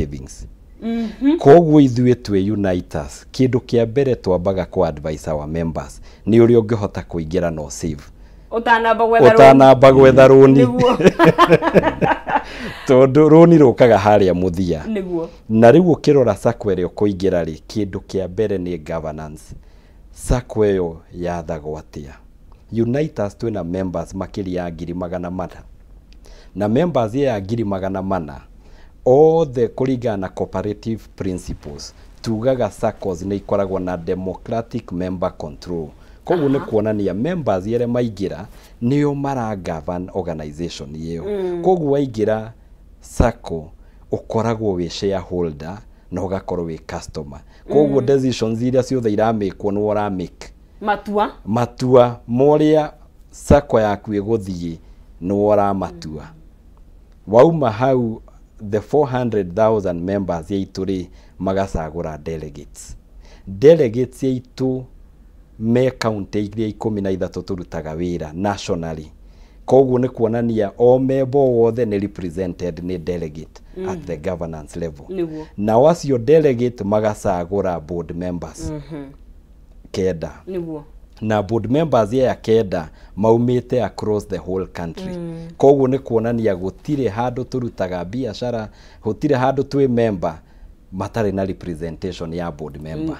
Savings. Koguo ithuĩ twĩ Unitas, kĩndũ kĩa mbere twambaga kũ advise our members nĩ ũrĩa ũngĩhota kũingĩra no save ũtanamba gwetha rũni. Ũtanamba gwetha rũni, tondũ rũni rũkaga harĩa mũthia. Na rĩu ũkĩrora sacco ĩrĩa ũkũingĩra rĩ, kĩndũ kĩa mbere nĩ governance. Sacco ĩyo yathagwo atĩa? Unitas twĩna members makĩria ya 400,000, na members ya 400,000 othe, kũringana na cooperative principles, tugaga SACCOs nĩ ikoragwo na democratic member control. Koguo nĩ kuonania members arĩa maingĩra nĩo mara govern organization ĩyo. Koguo waingĩra SACCO ũkoragwo wĩ shareholder na ũgakorwo wĩ customer. Koguo decisions iria ciothe iramĩkwo nĩwe ũramake. Matua. Matua morĩa SACCO yaku ĩgũthiĩ nĩwe ũramatua. Wauma hau, the 400,000 members aitũ rĩ, magacagũra delegates. Delegates aitũ me kaunti iria 13 tũrutaga wĩra nationally. Koguo nĩ kuonania o member wothe nĩ represented nĩ delegate at the governance level. Nao acio delegate magacagũra board members 9. Na board members aya 9 maumĩte across the whole country. Koguo nĩ kuonania gũtirĩ handũ tũrutaga biacara, gũtirĩ handũ twĩ member matarĩ na representation ya board member.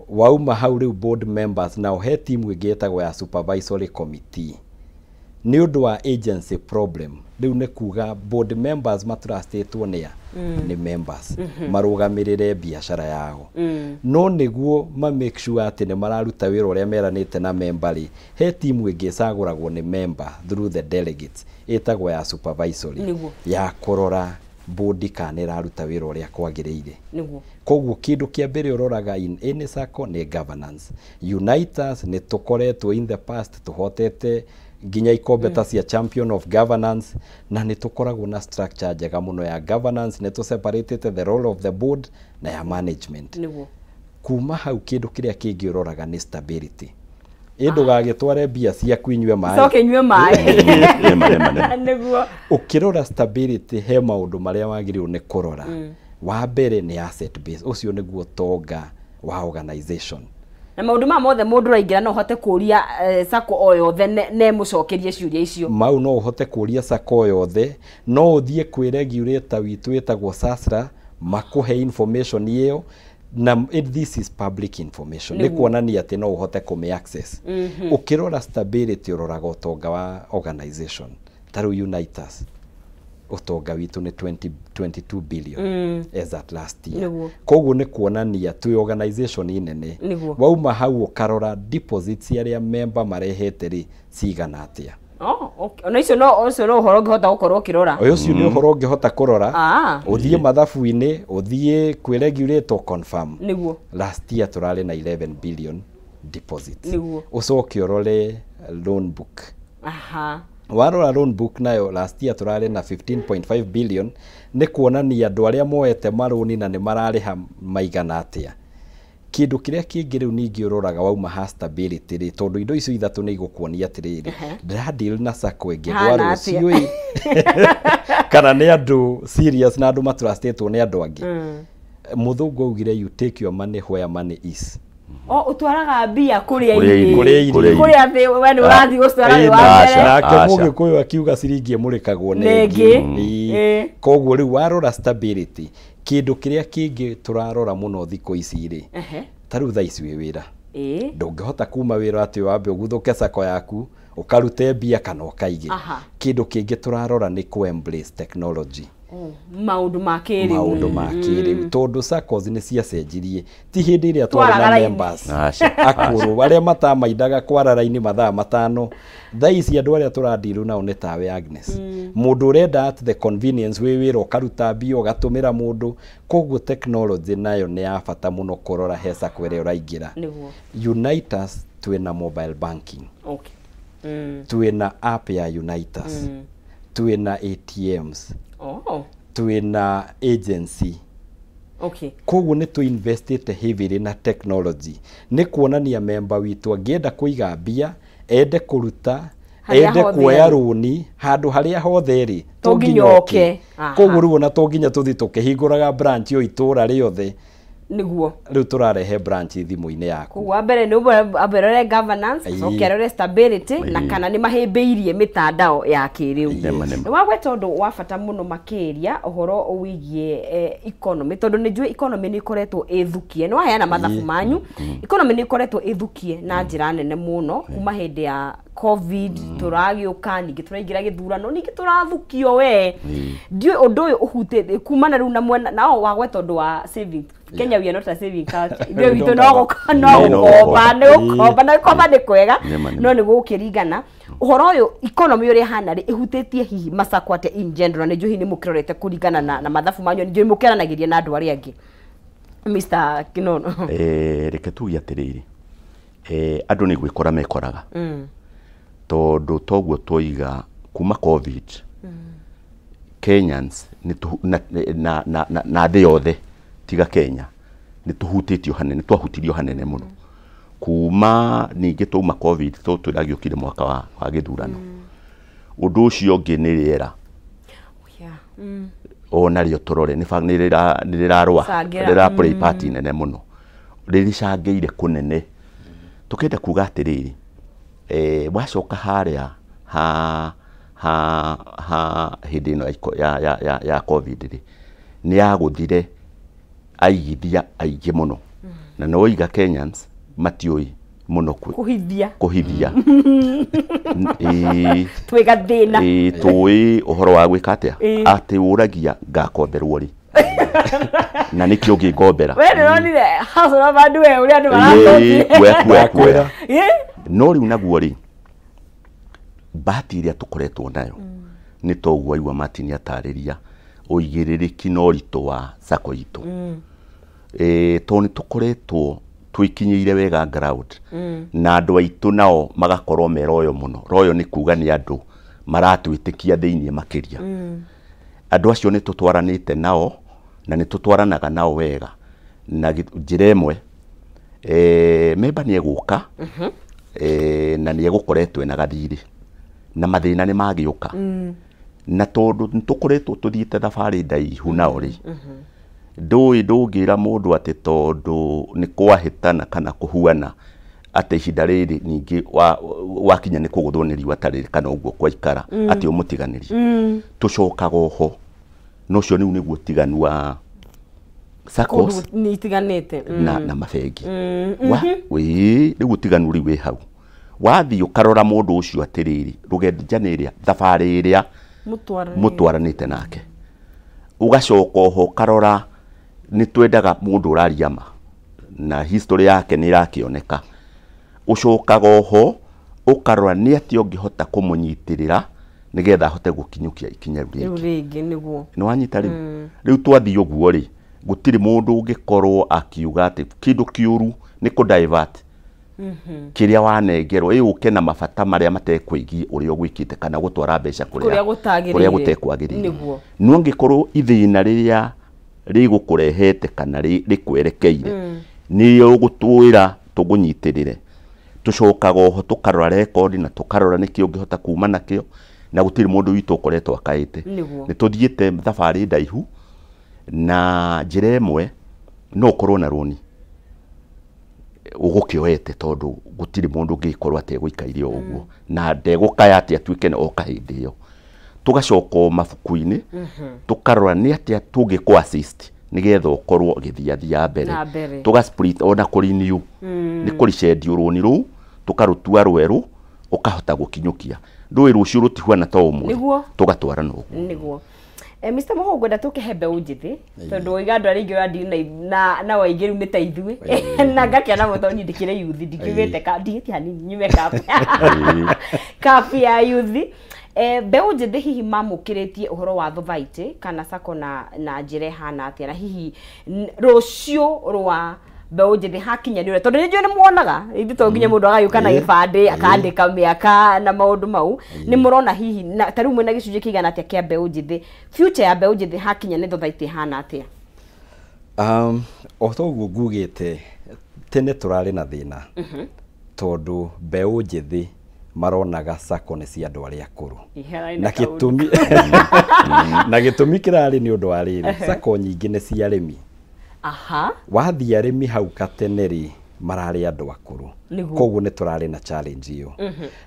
Wauma hau rĩu, board members nao he timu ĩngĩ ĩtagwo ya supervisory committee nĩ ũndũ wa agency problem. Rĩu nĩ kuga board members matrustĩtwo nĩ a nĩ members marũgamĩrĩre biacara yao, no nĩguo ma make sure atĩ nĩ mararuta wĩra ũrĩa meranĩte na member rĩ, he timu ĩngĩ ĩcagũragwo nĩ member through the delegates ĩtagwo ya supervisory, ya kũrora board kana nĩ ĩraruta wĩra ũrĩa kwagĩrĩire. Koguo kĩndũ kĩa mbere ũroraga in any SACCO nĩ governance. Unitas nĩ tũkoretwo in the past tũhotete nginya ikombe ta cia champion of governance, na nĩ tũkoragwo na structure njega mũno ya governance. Nĩ tũ the role of the board na ya management. Kuma hau, kĩndũ kĩrĩa kĩngĩ ũroraga nĩ stability. Ĩ ndũgagĩtware mbia ciaku inyue maĩ. Coke inyue maĩ. Nĩma, nĩma, nĩma. Ũkĩrora stability, he maũndũ marĩa wagĩrĩirwo nĩ kũrora. Wa mbere nĩ asset base, ũcio nĩguo tonga wa organization. Na maũndũ maya mothe mũndũ ũraingĩra no ũhote kũria sacco o yothe ne mũcokerie ciũria icio? Mau no ũhote kũria sacco yothe, no ũthiĩ kwĩ regulator witũ ĩtagwo SASRA makũhe information ĩyo, na this is public information, nĩ kuonania atĩ no ũhote kũmĩ access. Ũkĩrora stability, ũroraga ũtonga wa organization. Ta rĩu Unitas ũtonga witũ nĩ 20, 22 billion as at last year. Koguo nĩ kuonania twĩ organization nene. Wauma hau, ũkarora deposits arĩa member marehete rĩ, cigana atĩa. Oh, okay. Ona icio no ũcio no ũhoro ũngĩhota gũkorwo ũkĩrora? Ũcio nĩ ũhoro ũngĩhota kũrora, ũthiĩ mathabu-inĩ, ũthiĩ kwĩ regulator, confirm. Last year tũrarĩ na 11 billion deposits. Ũcoke ũrore loan book. Warora loan book nayo, last year tũrarĩ na 15.5 billion. Nĩ kuonania andũ arĩa moete marũni na nĩ mararĩha maigana atĩa. Kĩndũ kĩrĩa kĩngĩ rĩu ningĩ ũroraga wauma ha stability rĩ, tondũ indo icio ithatũ nĩ igũkuonia atĩrĩrĩ, ndĩra deal na sacco ĩngĩ Hana gwa atĩa? rũciũ ĩ, kana nĩ andũ serious na andũ matrustĩtwo nĩ andũ angĩ. Mũthũngũ augire, "You take your money where money is." O ũtwaraga mbia kũrĩa Kũrĩa irĩ. irĩ. Kũrĩa irĩ. Kũrĩa irĩ. Kũrĩa thĩ we nĩ ũrathiĩ gũcitwara wĩ wa mbere. Nake Aca. Mũgĩkũyũ akiuga ciringi ĩmũrĩkagwo nĩ Nĩ ĩngĩ. ĩngĩ. Ĩĩ. Koguo rĩu warora stability, kĩndũ kĩrĩa kĩngĩ tũrarora mũno thikũ ici rĩ, ta rĩu thaa ici wĩ wĩra, ndũngĩhota kuma wĩra atĩ wambe ũguthũke sacco yaku ũkarute mbia kana ũkaige. Kĩndũ kĩngĩ tũrarora nĩ kũ embrace technology. Oh, maũndũ ma kĩrĩu. Maũndũ ma kĩrĩu, tondũ SACCOs nĩ ciacenjirie. Ti hĩndĩ ĩrĩa twarĩ Twaraga na raini. members Aca. akũrũ arĩa matamaindaga kwara raini mathaa 5. Thaa ici andũ arĩa tũrandiru nao nĩ tawe Agnes, mũndũ ũrenda at the convenience, wĩ wĩra ũkaruta mbia ũgatũmĩra mũndũ. Koguo technology nayo nĩ ya bata mũno kũrora he SACCO ĩrĩa ũraingĩra. Unitas twĩna mobile banking, twĩna app ya Unitas, twĩna ATMs, twĩna agency. Koguo nĩ tũ-investĩte heavily na technology, nĩ kuonania member witũ angĩenda kũiga mbia, ende kũruta, Harĩa Ende hothe kuoya arĩ. Rũni handũ harĩa hothe rĩ, to nginya oke. Aha. Koguo rĩu ona to nginya tũthiĩ tũkĩhingũraga branch o itũra rĩothe. Nĩguo. Rĩu tũrarehe branch thimũ-inĩ yaku. Koguo wa mbere nĩ ambe arore governance, acoke arore stability na kana nĩ mahĩmbĩirie mĩtandao ya kĩrĩu. Nĩma, nĩma. Nĩ wagweta ũndũ wa bata mũno makĩria, ũhoro wĩgiĩ economy, tondũ nĩ njũĩ economy nĩ ĩkoretwo ĩthukie. Nĩ waheana mathabu manyu, economy nĩ ĩkoretwo ĩthukie na njĩra nene mũno kuma hĩndĩ ya COVID. Tũragĩũka ningĩ tũraingĩra gĩthurano, ningĩ tũrathukio. We ndiũĩ ũndũ ũyũ ũhutĩtie kumana rĩu na mwena nao wagweta ũndũ wa saving. Kenya, we are not a saving culture. Ithuĩ witũ no no Ĩĩ, no gũkomba, nĩ gũkomba. gũkomba, na gũkomba nĩ kwega, Nĩma, nĩma. no nĩ gũkĩringana ũhoro ũyũ economy ũrĩa ĩhana rĩ, ĩhutĩtie hihi masako atĩa in general? Nĩ njũĩ hihi nĩ mũkĩrorete kũringana na mathabu manyu, nĩ njũĩ mũkĩaranagĩria na andũ arĩa angĩ, Mr. Kinono. Reke tuge atĩrĩrĩ, andũ nĩ gwĩkora mekoraga, tondũ toguo twoiga kuma COVID, Kenyans nĩ na thĩ yothe tiga Kenya nĩ tũhutĩtio hanene, twahutirio hanene mũno. Kuma ningĩ twauma COVID, to twĩragĩũkire mwaka wa gĩthurano. Ũndũ ũcio ũngĩ nĩ rĩera. Ona rĩo tũrore nĩ nĩ rĩrarũa, Cangĩra. Rĩra play part nene mũno, rĩricangĩire kũnene. Tũkenda kuga atĩrĩrĩ, wacoka harĩa ha hĩndĩ ĩno ya COVID rĩ, nĩ yagũthire aigithia aingĩ mũno, na nĩ woiga Kenyans matiũĩ mũno kũhithia. Kũhithia. Ĩĩ. Twĩ gathĩna. Ĩĩ, tũĩ ũhoro wa gwĩka atĩa, atĩ ũragia ngakomberwo rĩ, na nĩkĩo ũngĩngombera. We ndĩronire hustle of andũ, we ũrĩa andũ Ĩĩ, maratũtie. kuoya, kuoya, kuoya. No rĩu naguo rĩ, bahati ĩrĩa tũkoretwo nayo nĩ toguo aigua Martin atarĩria ũigĩrĩrĩki na ũritũ wa sacco itũ, tondũ nĩ tũkoretwo twĩkinyĩire wega ground, na andũ aitũ nao magakorwo me royo mũno. Royo nĩ kuga nĩ andũ maratwĩtĩkia thĩiniĩ makĩria. Andũ acio nĩ tũtwaranĩte nao na nĩ tũtwaranaga nao wega na njĩra ĩmwe. Memba nĩ egũka, na nĩ egũkoretwo ena gathirĩ na mathĩna nĩ magĩũka, na tondũ nĩ tũkoretwo tũthiĩte thabarĩ ndaihu nao rĩ, ndũĩ ndũngĩra mũndũ atĩ tondũ nĩ kwahĩtana kana kũhuana atĩ ihinda rĩrĩ ningĩ wakinya nĩ kũgũthwo nĩ riũa ta rĩrĩ kana ũguo kwaikara atĩ ũmũtiganĩrie. Tũcokaga oho na ũcio rĩu nĩguo ũtiganu wa SACCOs kũndũ nĩ itiganĩte. Na mabengi wa wĩ rĩu ũtiganu rĩu wĩ hau. Wathiĩ ũkarora mũndũ ũcio atĩrĩrĩ, rũgendo ĩrĩa thabarĩ ĩrĩa mũtwarane mũtwaranĩte nake, ũgacoka oho ũkarora nĩ twendaga mũndũ ũraria ma na history yake nĩ ĩrakĩoneka. Ũcokaga oho ũkarora nĩ atĩa ũngĩhota kũmũnyitĩrĩra nĩgetha ahote gũkinyũkia ikinya rĩu rĩu rĩngĩ. Rĩngĩ nĩguo. Nĩ wanyita? Rĩu twathiĩ ũguo rĩ, gũtirĩ mũndũ ũngĩkorwo akiuga atĩ kĩndũ kĩũru nĩ kũ divert kĩrĩa wanengerwo ĩ ũke na mabata marĩa matekwĩgiĩ ũrĩa ũgwĩkĩte kana gũtwara mbeca kũrĩa gũtagĩrĩire. Kũrĩa gũtekwagĩrĩire. Nĩguo. No angĩkorwo ithĩna rĩrĩa rĩgũkũrehete kana rĩkwerekeire nĩrĩo ũgũtwĩra tũgũnyitĩrĩre, tũcokaga oho tũkarora rekondi na tũkarora nĩkĩ ũngĩhota kuma nakĩo, na gũtirĩ mũndũ witũ ũkoretwo akaĩte. Nĩguo. Nĩ tũthiĩte thabarĩ ndaihu na njĩra ĩmwe no ũkorwo na rũni ũgũkĩoete, tondũ gũtirĩ mũndũ ũngĩkorwo ategũikaire o ũguo na ndegũkaya atĩ atuĩke nĩ oka hĩndĩ ĩyo. Tũgacoka o mabuku-inĩ, tũkarora nĩ atĩa tũngĩkũ assist nĩgetha ũkorwo ũgĩthiathia mbere. Na mbere. Tũga split ona kũ renew nĩ kũricendio rũni rũu, tũkarũtua rwerũ, ũkahota gũkinyũkia. Ndũĩ rũciũ rũtihuana ta ũmũthĩ. Nĩguo. Tũgatwarana ũguo. Nĩguo. Mr. Mũhũ, ngwenda tũkĩhe mbeũ njĩthĩ, tondũ waiga andũ arĩa aingĩ ũrandini na waingĩ rĩu nĩ ta ithuĩ, na ngakĩona mũno tondũ niĩ ndikĩrĩ yuthi, ndikiugĩte ka ndigĩtie hanini nyume kabu kabu ya yuthi. Mbeũ njĩthĩ hihi mamũkĩrĩtie ũhoro wa thothaitĩ kana sacco na njĩra ĩhana atĩa, na hihi rũciũ rwa mbeũ njĩthĩ hakinya nĩ ũrĩa, tondũ nĩ njũĩ nĩ muonaga ithuĩ to nginya mũndũ agagĩũka na gĩbandĩ akandĩka mĩaka na maũndũ mau nĩ mũrona hihi na ta rĩu mwĩna gĩcunjĩ kĩigana atĩa kĩa mbeũ njĩthĩ? Future ya mbeũ njĩthĩ hakinya nĩ thothaitĩ ĩhana atĩa? O toguo ngugĩte tene, tũrarĩ na thĩna tondũ mbeũ njĩthĩ Maronaga sacco nĩ cia andũ arĩa akũrũ. Iheraine Na kaũndũ. gĩtũmi, na gĩtũmi kĩrarĩ nĩ ũndũ wa rĩrĩ, sacco nyingĩ nĩ cia arĩmi. Wathiĩ arĩmi hau katene rĩ, mararĩ andũ akũrũ. Koguo nĩ tũrarĩ na challenge ĩyo.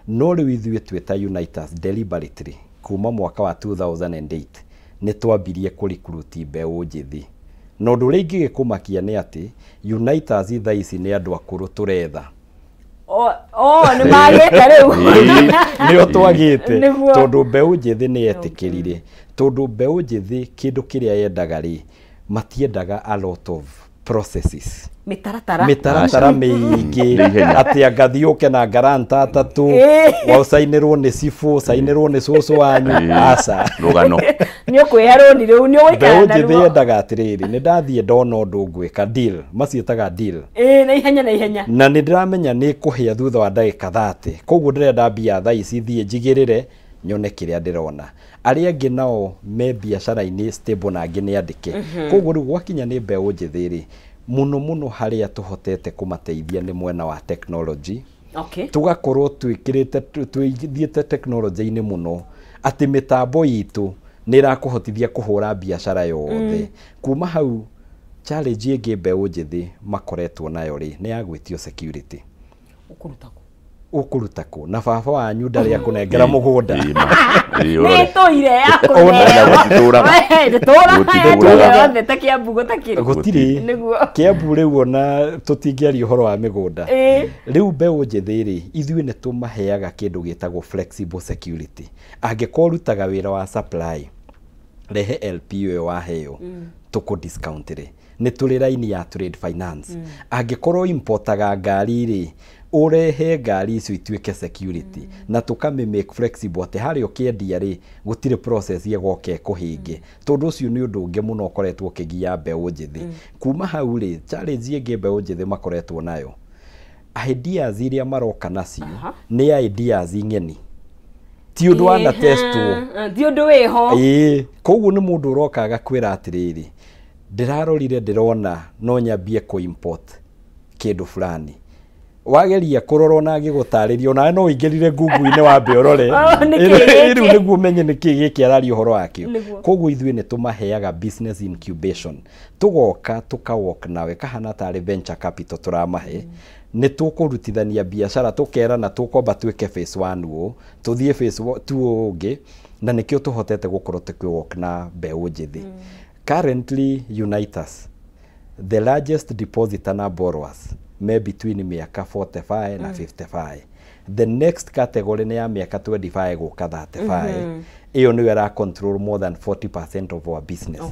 No rĩu ithuĩ twĩ ta Unitas, deliberately kuma mwaka wa 2008 nĩ twambirie kũrikuruti mbeũ njĩthĩ. Na ũndũ ũrĩa ingĩgĩkũmakia nĩ atĩ Unitas thaa ici nĩ andũ akũrũ tũretha. Oh, nĩ magĩte rĩu. Nĩo twagĩte. Tondũ mbeũ njĩthĩ nĩ yetĩkĩrire, tondũ mbeũ njĩthĩ kĩndũ kĩrĩa yendaga rĩ, matiendaga a lot of processes, mĩtaratara. Mĩtaratara mĩingĩ. Nĩ ihenya. Atĩ angathiĩ ũke na guarantor atatũ, wacainĩrwo nĩ cibũ, cainĩrwo nĩ cũcũ wanyu, aca. Rũgano. Nĩ ũkwĩhe rũni rĩu, nĩ ũgũikara Mbeũ njĩthĩ naruo. yendaga atĩrĩrĩ, nĩ ndathiĩ ndona ũndũ ngwĩka, deal maciĩtaga deal. Ĩĩ, na ihenya, na ihenya. Na nĩ ndĩramenya nĩ kũhĩa thutha wa ndagĩka 30, koguo ndĩrenda mbia thaa ici, thiĩ njigĩrĩre nyone kĩrĩa ndĩrona. Arĩa angĩ nao me biacara-inĩ stable, na angĩ nĩ andĩke. Koguo rĩu gwakinya nĩ mbeũ njĩthĩ rĩ, mũno mũno harĩa tũhotete kũmateithia nĩ mwena wa technology. Tũgakorwo twĩkĩrĩte, twĩthiĩte technology-inĩ mũno, atĩ mĩtambo itũ nĩ ĩrakũhotithia kũhũra biacara yothe. Kuma hau, challenge ĩngĩ mbeũ njĩthĩ makoretwo nayo rĩ, nĩ ya gwĩtio security. Ũkũruta kũ? Ũkũruta kũ na baba wanyu ndarĩ akũnengera mũgũnda? Nĩ ĩtũire ya Ona gũtitũraga. Ndĩtũraga. Gũtitũraga. Yothe ta Kĩambu gũtakĩrĩ. Gũtirĩ. Kĩambu rĩu ona tũtingĩaria ũhoro wa mĩgũnda. Rĩu mbeũ njĩthĩ rĩ, ithuĩ nĩ tũmaheaga kĩndũ gĩtagwo flexible security. Angĩkorwo ũrutaga wĩra wa supply, rehe LP ĩyo waheo, tũkũ discount rĩ. Nĩ tũrĩ raini ya trade finance. Angĩkorwo importaga ngari rĩ, ũrehe ngari icio ituĩke security, na tũkamĩ make flexible atĩ harĩa ũkĩendia rĩ, gũtirĩ process ĩgoka ĩkũhĩnge, tondũ ũcio nĩ ũndũ ũngĩ mũno ũkoretwo ũkĩgia mbeũ njĩthĩ. Kuma hau rĩ, challenge ĩngĩ mbeũ njĩthĩ makoretwo nayo, ideas iria maroka nacio nĩ ideas ng'eni, ti ũndũ wana testwo. Ti ũndũ wĩho. Ĩĩ, koguo nĩ mũndũ ũroka agakwĩra atĩrĩrĩ, ndĩrarorire ndĩrona no nyambie kũ import kĩndũ fulani. Wageria kũrora ona agĩgũtarĩria, onawe no ũingĩrire Google-inĩ wambe ũrore. Oh, nĩ kĩĩ gĩkĩ? Rĩu nĩguo ũmenye nĩ kĩĩ gĩkĩ araria ũhoro wakĩo. Koguo ithuĩ nĩ tũmaheaga business incubation, tũgoka tũka work nawe kahana tarĩ venture capital tũramahe. Nĩ tũkũrutithania biacara, tũkerana tũkwamba twĩke phase 1 ũũ, tũthiĩ phase 2 ũũ ũngĩ, na nĩkĩo tũhotete gũkorwo tũkĩ work na mbeũ njĩthĩ. Currently Unitas, the largest depositor na borrowers me between mĩaka 45 na 55. The next category nĩ ya mĩaka 25 gũka 35. Ĩyo nĩyo ĩra control more than 40% of our business.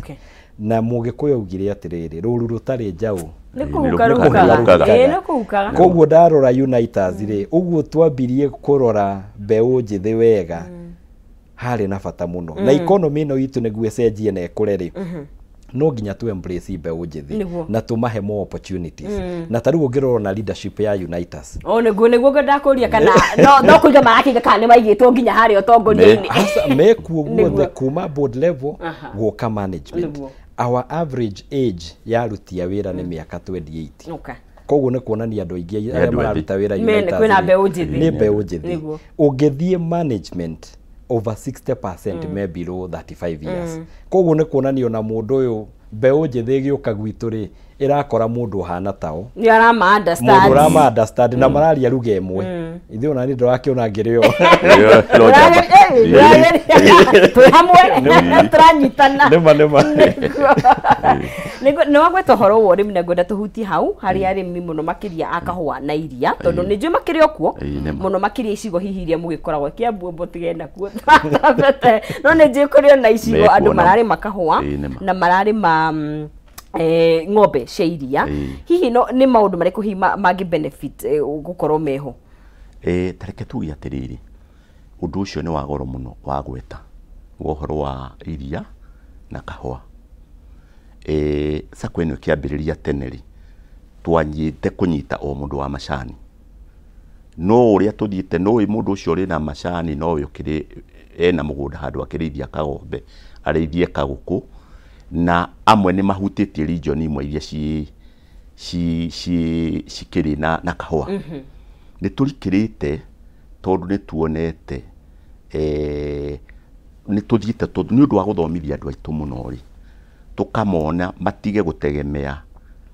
Na Mũgĩkũyũ augire atĩrĩrĩ, rũru rũtarĩ njaũ Nĩ kũhuka Nĩ rũhukaga. kũhukaga. Ĩĩ, nĩ kũhukaga. Koguo ndarora Unitas rĩ, ũguo twambirie kũrora mbeũ njĩthĩ wega, harĩ na bata mũno na economy ĩno itũ nĩguo ĩcenjie na ĩkũre rĩ, no nginya tu embrace mbeũ njĩthĩ na tũmahe more opportunities. Na ta rĩu ũngĩrora na leadership ya Unitas, O nĩguo ngwendaga kũria kana no kũiga marakĩiga, kana nĩ maigĩtwo nginya harĩa ũtongoria-inĩ. Aca, mekuo guothe kuma board level gũka management. Our average age ya aruti a wĩra nĩ mĩaka 28. Koguo nĩ kuonania andũ aingĩ arĩa Andũ ethĩ. mararuta wĩra Unitas Kwĩna rĩ, mbeũ njĩthĩ. nĩ mbeũ njĩthĩ. Ũngĩthiĩ management, over 60% me below 35 years. Koguo nĩ kuonania ona mũndũ ũyũ, mbeũ njĩthĩ ĩgĩũka gwitũ rĩ, ĩrakora mũndũ ũhana tao, Nĩ arama understand. Mũndũ ũrama understand na mararia ruga ĩmwe. Ithuĩ ona niĩ ndĩrakĩona ngĩrĩ o. No njamba. Twĩ hamwe, tũranyitana. Nĩma, nĩma. Nĩguo nĩ wagweta ũhoro wa ũrĩmi, na ngwenda tũhutie hau harĩ arĩmi mũno makĩria a kahũa na iria, tondũ nĩ njũĩ makĩrĩ o kuo Ĩĩ, nĩma. mũno makĩria icigo hihi iria mũgĩkoragwo Kĩambu tigenda kuo no nĩ njũĩ kũrĩ ona icigo Mekuo andũ namo. mararĩma kahũa Ĩĩ, nĩma. na mararĩma ng'ombe cia iria. Hihi no nĩ maũndũ marĩkũ hihi mangĩ benefit gũkorwo meho? Ta reke tuge atĩrĩrĩ, ũndũ ũcio nĩ wa goro mũno wa gweta wa ũhoro wa iria na kahũa. Sacco ĩno ĩkĩambĩrĩria tene rĩ, twanyite kũnyita o mũndũ wa macani, no ũrĩa tũthiĩte nũĩ mũndũ ũcio ũrĩ na macani nowe ũkĩrĩ ena mũgũnda handũ akĩrĩithia kagombe, arĩithie kagũkũ, na amwe nĩ mahutĩtie region imwe iria ci ci ci cikĩrĩ na kahũa. Nĩ tũrikĩrĩte. Tondũ nĩ tuonete nĩ tũthiĩte nĩ ũndũ wa gũthomithia andũ aitũ mũno rĩ, tũkamona matige gũtegemea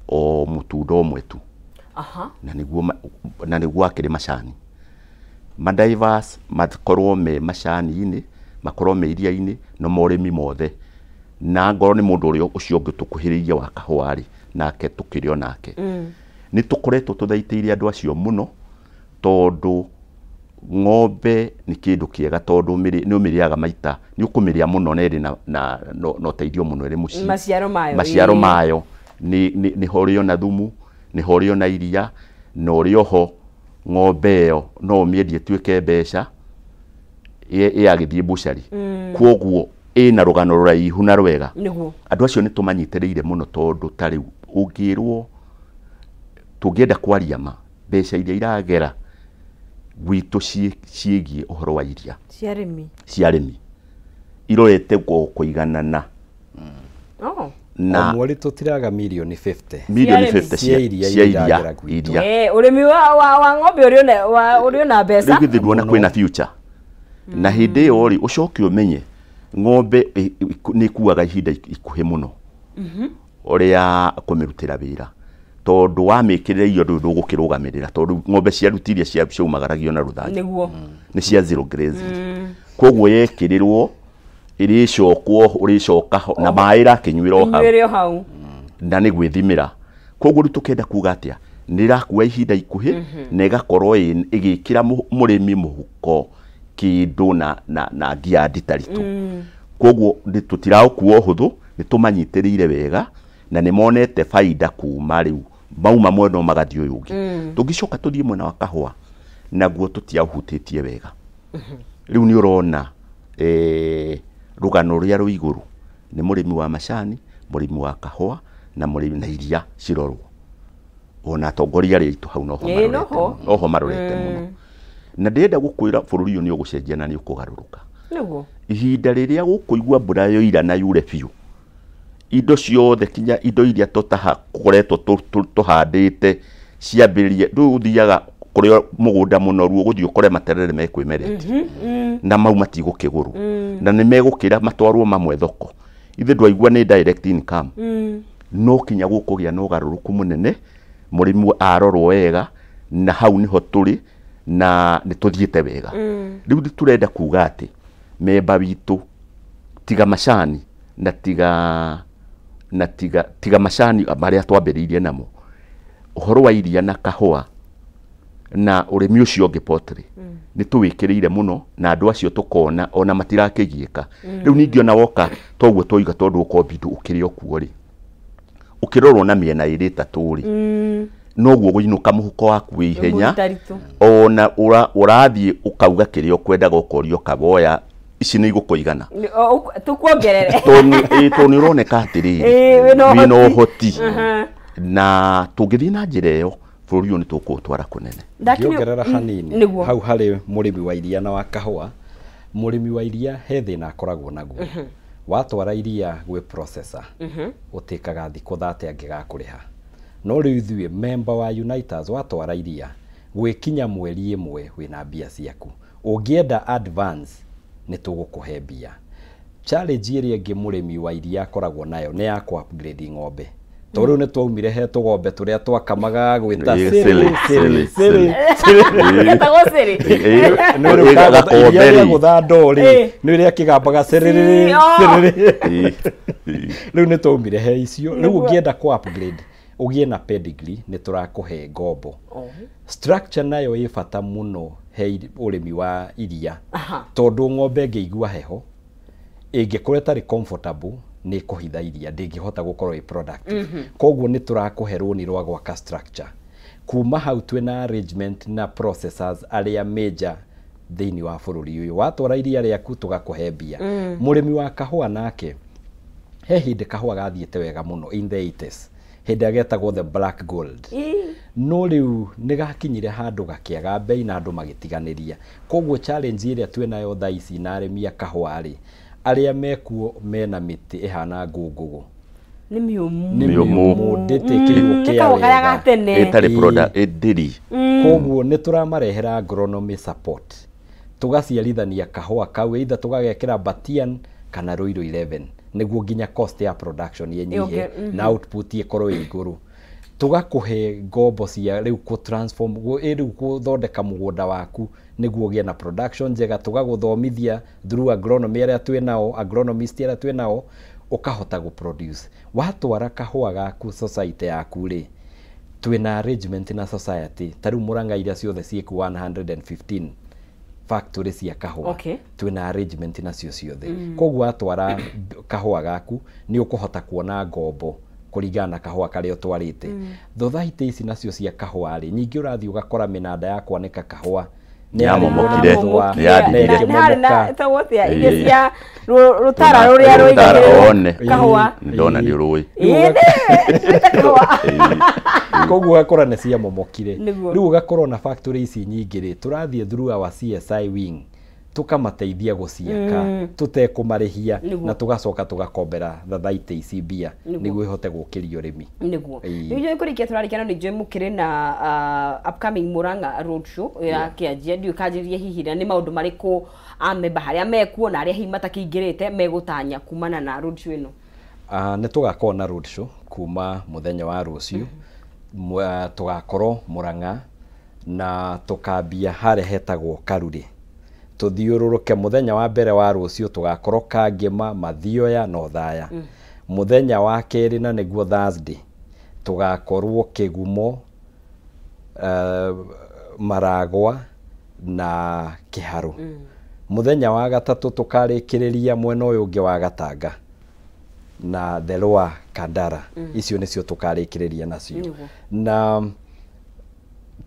o mũtunda ũmwe tu. Na nĩguo na nĩguo akĩrĩ macani. Madivers makorwo me macani-inĩ, makorwo me iria-inĩ na morĩmi mothe. Na ngorwo nĩ mũndũ ũrĩa ũcio ũngĩ tũkuhĩrĩirie wa kahũa rĩ, nake tũkĩrĩ o nake. Nĩ tũkoretwo tũthaitĩire andũ acio mũno tondũ ng'ombe nĩ kĩndũ kĩega tondũ nĩ ũmĩrĩaga maita, nĩ ũkũmĩrĩa mũno na ĩrĩ na ũteithio mũno ĩrĩ mũciĩ. Maciaro mayo. Maciaro mayo nĩ ho ũrĩo na thumu, nĩ ho ũrĩo na iria, na ũrĩ oho ng'ombe ĩyo no ũmĩendie ĩtuĩke mbeca ĩyagĩthiĩ bucari. Kwoguo ĩna rũgano rũraihu na rwega. Andũ acio nĩ tũmanyitĩrĩire mũno tondũ ta rĩu ũngĩrwo tũngĩenda kwaria ma mbeca iria iragera gwitũ ciĩgiĩ ũhoro wa iria cia arĩmi irorete kũiganana. Na o mweri tũtiraga mirioni 50 milioni 50 cia iria. Ũrĩmi wa ng'ombe ũrĩ na mbeca. Rĩu githĩ nduona kwĩna future. Na hĩndĩ ĩyo rĩ ũcoke ũmenye ng'ombe nĩ ĩkuaga ihinda ikuhĩ mũno ũrĩa kũmĩrutĩra wĩra tondũ wamĩkĩrĩra irio ndũgũkĩrũgamĩrĩra tondũ ng'ombe cia ruti iria ciaumagaragio na rũthanju nĩguo nĩ cia zero grazing. Koguo yekĩrĩrwo ĩrĩcokwo ũrĩcoka na maĩ ĩrakĩnyuĩra o hau na nĩ gwĩthimĩra. Koguo rĩu tũkenda kuga atĩa nĩ ĩrakua ihinda ikuhĩ na ĩgakorwo ĩgĩkĩra mũrĩmi mũhuko kĩndũ na ngia nditaritũ. Koguo tũtiraũkua ũhũthũ, nĩ tũmanyitĩrĩire wega na nĩ monete faida kuma rĩu mauma mwena ũmwe magathiĩ ũyũ ũngĩ. Tũngĩcoka tũthiĩ mwena wa kahũa naguo tũtiaũhutĩtie wega. Rĩu nĩ ũrona rũgano rũrĩa rwĩ igũrũ nĩ mũrĩmi wa macani, mũrĩmi wa kahũa na mũrĩmi na iria cirorwo. Ona atongoria arĩa aitũ hau noho marorete mũno. Na ndĩrenda gũkwĩra bũrũri ũyũ nĩ ũgũcenjia na nĩ ũkũgarũrũka. Nĩguo. Ihinda rĩrĩa gũkũigua mbura yoira na yure biũ, indo ciothe kinya indo iria tũkoretwo tũhandĩte ciambĩrĩrie, rĩu ũthiaga kũrĩa mũgũnda mũnoru ũgũthiĩ ũkore materere mekwĩmeretie na mau matigũkĩgũrwo na nĩ megũkĩra matwarwo mamwe thoko. Ithe ndwaigua nĩ direct income. No kinya gũkũgĩa na ũgarũrũku mũnene, mũrĩmi arorwo wega na hau nĩho tũrĩ na nĩ tũthiĩte wega. Rĩu tũrenda kuga atĩ memba witũ tiga macani na tiga macani marĩa twambĩrĩirie namo, ũhoro wa iria na kahũa na ũrĩmi ũcio ũngĩ potri nĩ tũwĩkĩrĩire mũno na andũ acio tũkona ona matirakĩgiĩka. Rĩu ningĩ ona woka toguo twoiga tondũ ũkombi ũkĩrĩ o kuo rĩ, ũkĩrorwo na mĩena ĩrĩ ĩtatũ rĩ, noguo ũgũinũka mũhuko waku wĩ ihenya, ona ũrathiĩ ũkauga kĩrĩa ũkwendaga ũkorio kaboya ici nĩ igũkũigana tũkuongerere tondũ nĩ ũroneka atĩrĩrĩ wĩna ũhoti. Na tũngĩthiĩ na njĩra ĩyo bũrũri ũyũ nĩ tũkũũtwara kũnene. Ngĩongerera hanini hau harĩ mũrĩmi wa iria na wa kahũa, mũrĩmi wa iria he thĩna akoragwo naguo. Watwara iria gwĩ processor ũtĩkaga thikũ 30 angĩgakũrĩha. No rĩu ithuĩ member wa Uniters watwara iria gwĩkinya mweri ĩmwe wĩna mbia ciaku. Ũngĩenda advance nĩ tũgũkũhe mbia. Challenge ĩrĩa ĩngĩ mũrĩmi wa iria akoragwo nayo nĩ ya kũ upgrade ng'ombe. Tondũ rĩu nĩ twaumire he tũgombe tũrĩa twakamaga gwĩta cĩrĩ cĩrĩ cĩrĩ Getagwo cĩrĩ. Iria rĩa gũtha ndoo rĩ nĩ rĩa kĩgambaga cĩrĩrĩ cĩrĩrĩ. Rĩu nĩ twaumire he icio. Rĩu ũngĩenda kũ upgrade ũgĩe na pedigree nĩ tũrakũhe ngombo. Structure nayo ĩ bata mũno he ũrĩmi wa iria tondũ ng'ombe ĩngĩigua heho ĩngĩkorwo ĩtarĩ comfortable nĩ ĩkũhitha iria, ndĩngĩhota gũkorwo ĩ productive. Koguo nĩ tũrakũhe rũni rwa gwaka structure. Kuma hau twĩna arrangement na processors arĩa major thĩinĩ wa bũrũri ũyũ. Watwara iria rĩaku tũgakũhe mbia. Mũrĩmi wa kahũa nake he hĩndĩ kahũa gathiĩte wega mũno in the 80s, hĩndĩ ĩrĩa getagwo the black gold. No rĩu nĩ gakinyire handũ gakĩaga bei na andũ magĩtiganĩria. Koguo challenge ĩrĩa twĩnayo thaa ici na arĩmi a kahũa rĩ, arĩa mekuo mena mĩtĩ ĩhana ngũngũgũ Nĩ mĩũmũ. Nĩ mĩũmũ, ndĩtĩkĩirwo kĩa wega. Ĩtarĩ product ĩndĩri. Koguo nĩ tũramarehera agronomy support. Tugaciarithania kahũa kau either tũgagekĩra Batian kana Ruiru 11 nĩguo nginya cost ya production ĩnyihe na output ĩkorwo ĩ igũrũ. Tũgakũhe ngombo cia rĩu kũ transform rĩu gũthondeka mũgũnda waku nĩguo ũgĩe na production njega, tũgagũthomithia through agronomy arĩa twĩ nao, agronomist arĩa twĩ nao, ũkahota gũ produce. Watwara kahũa gaku society yaku rĩ, twĩna arrangement na society ta rĩu Murang'a iria ciothe ciĩkuo 115 factory cia kahũa. Twĩna arrangement nacio ciothe, koguo watwara kahũa gaku nĩ ũkũhota kuona ngombo kũringana na kahũa karĩa ũtwarĩte. Thothaitĩ ici nacio cia kahũa rĩ, nyingĩ ũrathiĩ ũgakora mĩnanda ya kwanĩka kahũa nĩ Nĩyamomokire. yarĩirwo nĩ mũthũa, Nĩ yandindire. na Nĩ harĩ na ĩkĩmomoka. ĩtagwo atĩa irio Ĩĩ. cia rũtara rũrĩa Rũtara, rũigagĩrĩrwo one. kahũa. Ndona nĩ ũrũĩ. Ĩĩ, nĩ kahũa. Koguo ũgakora nĩ ciamomokire. Nĩguo. Rĩu ũgakorwo na factory ici nyingĩ rĩ, tũrathiĩ through our CSI wing tukamateithia gũciaka tũtekũmarĩhia, na tũgacoka tũgakombera thathaitĩ ici mbia nĩguo ihote gũkĩria ũrĩmi. Nĩguo. Ĩĩ. Rĩu njũĩ kũrĩkia tũrarĩkia, no nĩ njũĩ mũkĩrĩ na upcoming Murang'a road show ĩrakĩanjia, ndiũĩ kanjĩrĩria hihi na nĩ maũndũ marĩkũ amemba harĩa mekuo na arĩa hihi matakĩingĩrĩte megũtanya kumana na road show ĩno? Nĩ tũgakorwo na road show kuma mũthenya wa rũciũ. Tũgakorwo Murang'a na tũkambia harĩa hetagwo Karurĩ, tũthiũrũrũke. Mũthenya wa mbere wa rũciũ tũgakorwo Kangĩma, Mathioya na Othaya. Mũthenya wa kerĩ, na nĩguo Thursday, tũgakorwo Kĩgumo, Maragwa na Kĩharũ. Mũthenya wa gatatũ tũkarĩkĩrĩria mwena ũyũ ũngĩ wa Gatanga na the Lower Kandara. Icio nĩcio tũkarĩkĩrĩria nacio. Na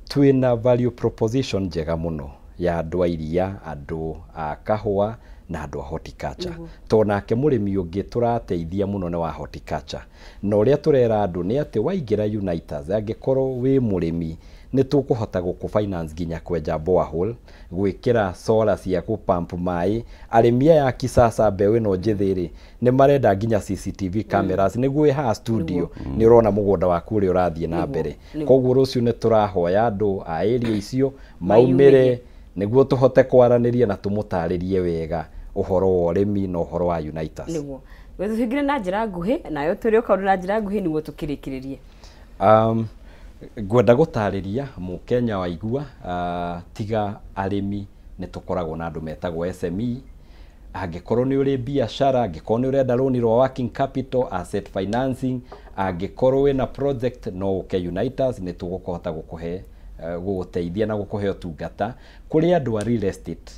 twĩna value proposition njega mũno ya andũ a iria, andũ a kahũa na andũ a horticulture, tondũ nake mũrĩmi ũngĩ tũrateithia mũno nĩ wa horticulture. Na ũrĩa tũrera andũ nĩ atĩ waingĩra Unaitas, angĩkorwo wĩ mũrĩmi, nĩ tũkũhota gũkũ finance nginya kwenja borehole, gwĩkĩra solar cia kũpump maĩ. Arĩmi aya a kisasa, mbeũ ĩno njĩthĩ rĩ, nĩ marenda nginya CCTV cameras nĩguo wĩ haha studio nĩ ũrona mũgũnda waku ũrĩa ũrathiĩ na mbere. Koguo rũciũ nĩ tũrahoya andũ a area icio maumĩre nĩguo tũhote kwaranĩria na tũmũtarĩrie wega ũhoro wa ũrĩmi na ũhoro wa Unaitas. Nĩguo tũhingire na njĩra nguhĩ, nayo tũrĩ o kaũndũ na njĩra nguhĩ nĩguo tũkĩrĩkĩrĩrie. Ngwenda gũtarĩria mũkenya waigua, tiga arĩmi nĩ tũkoragwo na andũ metagwo SME. Angĩkorwo nĩ ũrĩ biacara, angĩkorwo nĩ ũrenda rũni rwa working capital, asset financing, angĩkorwo wĩna project, no ũke Unaitas, nĩ tũgũkũhota gũkũhe gũgũteithia na gũkũhe ũtungata. Kũrĩ andũ a real estate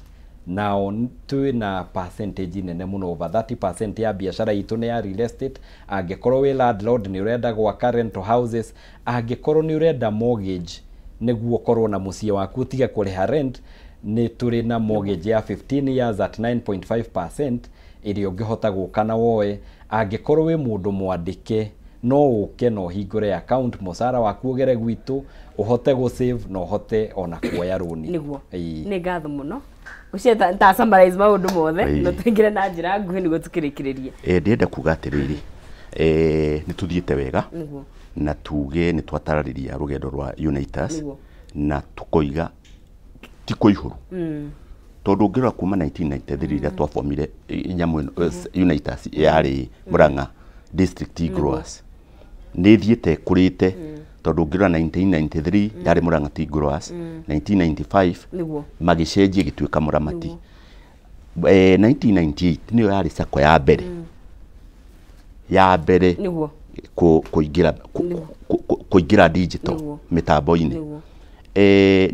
nao twĩna percentage nene mũno, over 30% ya biacara itũ nĩ ya real estate. Angĩkorwo wĩ landlord, nĩ ũrenda gwaka rental houses, angĩkorwo nĩ ũrenda mortgage nĩguo ũkorwo na mũciĩ waku ũtige kũrĩha rent, nĩ tũrĩ na mortgage ya 15 years at 9.5% ĩrĩa ũngĩhota gũka na woe. Angĩkorwo wĩ mũndũ mwandĩke, no ũke na ũhingũre account, mũcara waku ũgere gwitũ, ũhote gũ save na ũhote ona kuoya rũni. Nĩguo. Ĩĩ. Nĩ ngatho mũno, ngwĩciria ta summarize maũndũ mothe. Ĩĩ. No tũingĩre na njĩra nguhĩ nĩguo tũkĩrĩkĩrĩrie. Ndĩrenda kuga atĩrĩrĩ, nĩ tũthiĩte wega na tuge nĩ twatararĩria rũgendo rwa Unaitas na tũkoiga ti kũihũru, tondũ ũngĩrora kuma 1993 rĩrĩa twabomire nyamũ ĩno, Unaitas yarĩ Murang'a District Tea Growers, nĩ ĩthiĩte ĩkũrĩte, tondũ ũngĩrora 1993 yarĩ Murang'a Tea Growers, 1995 magĩcenjia ĩgĩtuĩka Mũramati. 1998 nĩyo yarĩ sacco ya mbere ya mbere kũingĩra kũingĩra digital mĩtambo-inĩ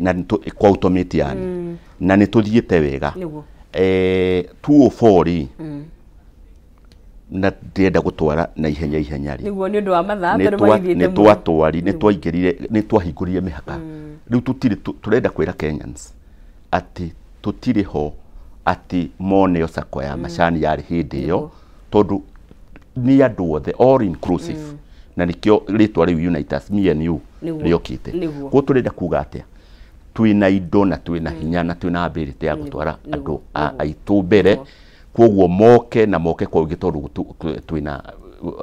na kwa automate yani, na nĩ tũthiĩte wega. 204 rĩ, na ndĩrenda gũtwara na ihenya ihenya rĩ, Nĩguo, nĩ ũndũ wa mathaa nĩ tondũ magĩthiĩte nĩ mũno. twatwari nĩ twaingĩrire, nĩ twahingũrire mĩhaka. Rĩu tũtirĩ tũrenda kwĩra Kenyans atĩ tũtirĩ ho atĩ mone o sacco ya macani yarĩ hĩndĩ ĩyo, tondũ nĩ andũ othe, all inclusive, na nĩkĩo rĩtwa rĩu Unaitas, me and you, rĩokĩte. Koguo tũrenda kuga atĩa? Twĩna indo na twĩna hinya na twĩna ability ya gũtwara andũ aitũ mbere. Koguo moke na moke kwa ũingĩ, tondũ twĩna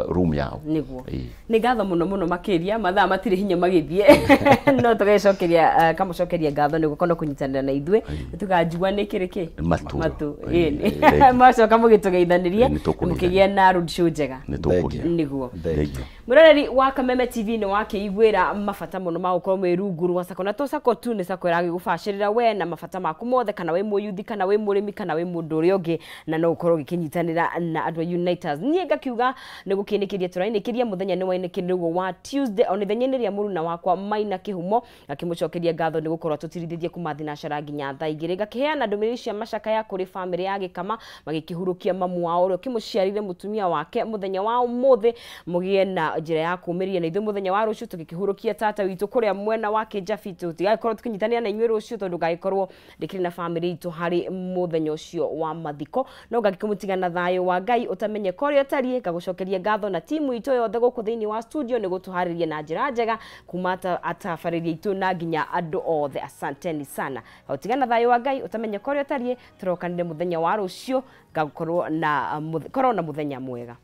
room yao. Niguo. Ĩĩ. Nĩ ngatho mũno mũno makĩria, mathaa matirĩ hinya magĩthiĩ, no tũgĩcokeria kamũcokeria ngatho nĩ gũkorwo kũnyitanĩra na ithuĩ. Tũkanjua nĩ kĩrĩ kĩ Matu. Matu. Ĩĩ, Ĩĩ. thank you. Macoka mũgĩtũgeithanĩrie, Ĩĩ, nĩ tũkũgeithania. mũkĩgĩa na road show njega. Nĩ tũkũgĩa. Nĩguo. Thank you. Mũroreri wa Kameme TV, nĩ wakĩiguĩra mabata mũno ma gũkorwo mwĩ rungu rwa sacco, na to sacco tu, nĩ sacco ĩragĩgũbacĩrĩra we na mabata maku mothe, kana wĩ mũyuthi, kana wĩ mũrĩmi, kana wĩ mũndũ ũrĩa ũngĩ, na no ũkorwo ũgĩkĩnyitanĩra na andũ a Uniters. Niĩ ngakiuga nĩ gũkĩinĩkĩria tũrainĩkĩria mũthenya nĩ wainĩkĩrĩrwo wa Tuesday, o ithenya-inĩ rĩa mũruna wakwa Maina Kĩhumo, ngakĩmũcokeria ngatho nĩ gũkorwo tũtirithĩtie kuma thinacara nginya thaa 2, ngakĩheana ndũmĩrĩri cia macakaya kũrĩ bamĩrĩ ya Gĩkama magĩkĩhurũkia mamu wao ũrĩa ũkĩmũciarire mũtumia wake mũthenya wa ũmũthĩ. Mũgĩe na njĩra ya kũmĩrĩria na ithuĩ mũthenya wa rũciũ tũgĩkĩhurũkia tata witũ kũrĩa mwena wa Kĩnjabi. Tũtigagĩkorwo tũkĩnyitanĩra na inyuĩ rũciũ tondũ ngagĩkorwo ndĩkĩrĩ na bamĩrĩ itũ harĩ mũthenya ũcio wa mathiko, no ngagĩkĩmũtiga na thayũ wa Ngai ũtamenye korĩa ũtariĩ. Ngagũcokeria ngatho na timu itũ yothe gũkũ thĩinĩ wa studio nĩ gũtũharĩria na njĩra njega kuma atabarĩria itũ na nginya andũ othe, asanteni sana. Gũtiga na thayũ wa Ngai ũtamenye korĩa ũtariĩ, tũrokanire mũthenya wa rũciũ. Ngagũkorwo na korwo na mũthenya mwega.